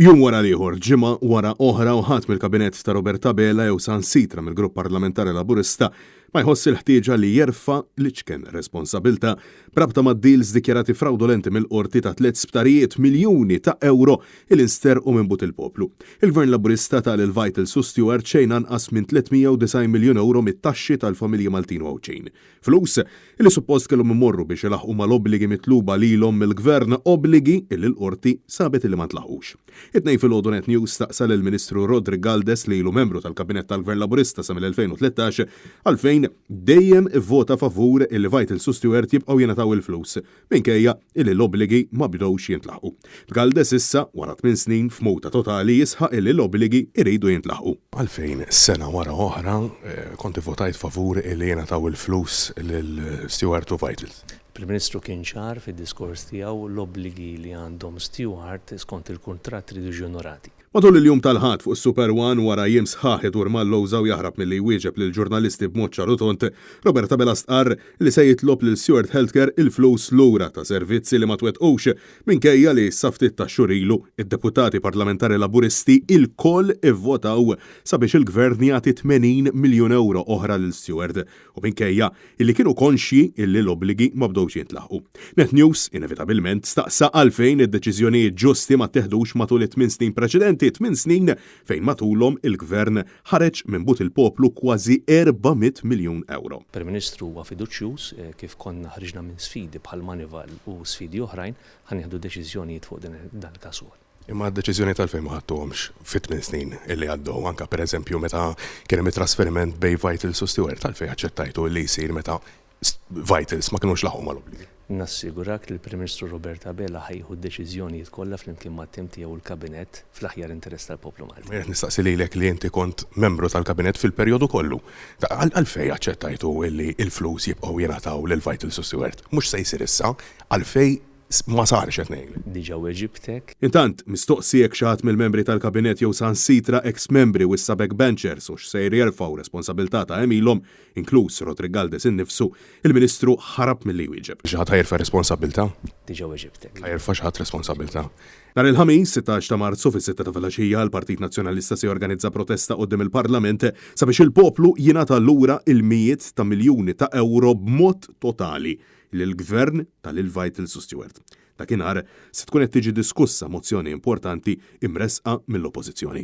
Jum wara l-ieħor, ġimgħa wara oħra u ħadd mill-Kabinett ta' Robert Abela jew saħansitra mill-Grupp Parlamentari Laburista ma jħoss il-ħtieġa li jerfa' l-iċken responsabilità b'rabta mad-deals dikjarati frawdolenti mill-Qorti ta' tlett sptarijiet miljuni ta' ewro li nsterqu minn but il-poplu. Il-Gvern Laburista ta lil Vitals u Steward xejn anqas minn 390 miljun ewro mit-taxxi tal-familji Maltin u Għawdxin. Flus li suppost kellhom imorru biex ilaħħqu mal-obbligi mitluba lilhom mill-Gvern, obbligi li l-Qorti sabet li ma ntlaħqux. It-Tnejn filgħodu Net News staqsa lill-Ministru Roderick Galdes li ilu membru tal-Kabinett tal-Gvern Laburista sa mill-2013 għalfejn dejjem ivvota favur illi Vitals u Steward jibqgħu jingħataw il-flus minkejja illi l-obbligi ma bdewx jintlaħqu. B'Galdes issa, wara tminn snin f'mowta totali, jisħaq illi l-obbligi jridu jintlaħqu. Għalfejn sena wara oħra kont ivvotajt favur illi jingħataw il-flus lil Steward u Vitals? Il-Prim Ministru kien ċar fid-diskors tiegħu, l-obbligi li għandhom Steward skont il-kuntratt iridu jiġu onorati. Matul il-jum tal-Ħadd fuq is-Super One, wara jiem sħaħ idur mal-lowża u jaħrab milli jwieġeb lill-ġurnalisti b'mod ċar u tond, Robert Abela stqarr li se jitlob lil Steward Healthcare il-flus lura ta' servizzi li ma twettqux, minkejja li sa ftit tax-xhur ilu, id-deputati parlamentari Laburisti ilkoll ivvotaw sabiex il-Gvern jagħti 80 miljun ewro oħra lil Steward u minkejja illi kienu konxji illi l-obbligi ma bdewx jintlaħqu. Net News, inevitabilment, staqsa għalfejn id-deċiżjonijiet ġusti ma tteħdux matul it-tminn snin preċedenti, tminn snin fejn matulhom il-Gvern ħareġ minn but il-poplu kważi 400 miljun ewro. Prim Ministru huwa fiduċjuż, kif konna ħriġna minn sfidi bħal Moneyval u sfidi oħrajn, ħa nieħdu deċiżjonijiet fuq dan il-każ ukoll. Imma d-deċiżjonijiet għalfejn ma ħadtuhomx fit-tminn snin illi għaddew, anke pereżempju meta kien hemm it-trasferiment bejn Vitals u Steward, għalfejn aċċettajtu illi jsir meta Vitals ma kinux laħqu mal-obbligi? Nassigurak li l-Prim Ministru Robert Abela ħa jieħu d-deċiżjonijiet kollha flimkien mat-tim tiegħu u l-Kabinett fl-aħjar interess tal-poplu Malti. Jien qed nistaqsi lilek li inti kont membru tal-Kabinett fil-perjodu kollu. Għalfejn aċċettajtu illi l-flus jibqgħu jingħataw lil Vitals u Steward? Mhux se jsir issa, għalfejn Ma sarx qed ngħidlek. Diġa weġibtek. Intant, mistoqsi jekk xi ħadd mill-membri tal-Kabinett jew saħansitra eks membri u issa backbenchers hux sejr jerfgħu responsabilità ta' għemilhom, inkluż Roderick Galdes innifsu, il-Ministru ħarab milli jwieġeb. Xi ħadd ħa jerfa' responsabbiltà? Diġa weġibtek. Ħa jerfa' xi ħadd responsabbiltà? Nhar il-Ħamis, 16 ta' Marzu, fis-sitta ta' filgħaxija, l-Partit Nazzjonalista se jorganizza protesta quddiem il-Parlament sabiex il-poplu jingħata lura il-mijiet ta' miljuni ta' ewro b'mod totali lill-Gvern ta' lil Vitals u Steward. Dakinhar se tkun qed tiġi diskussa mozzjoni importanti imressqa mill-Oppożizzjoni.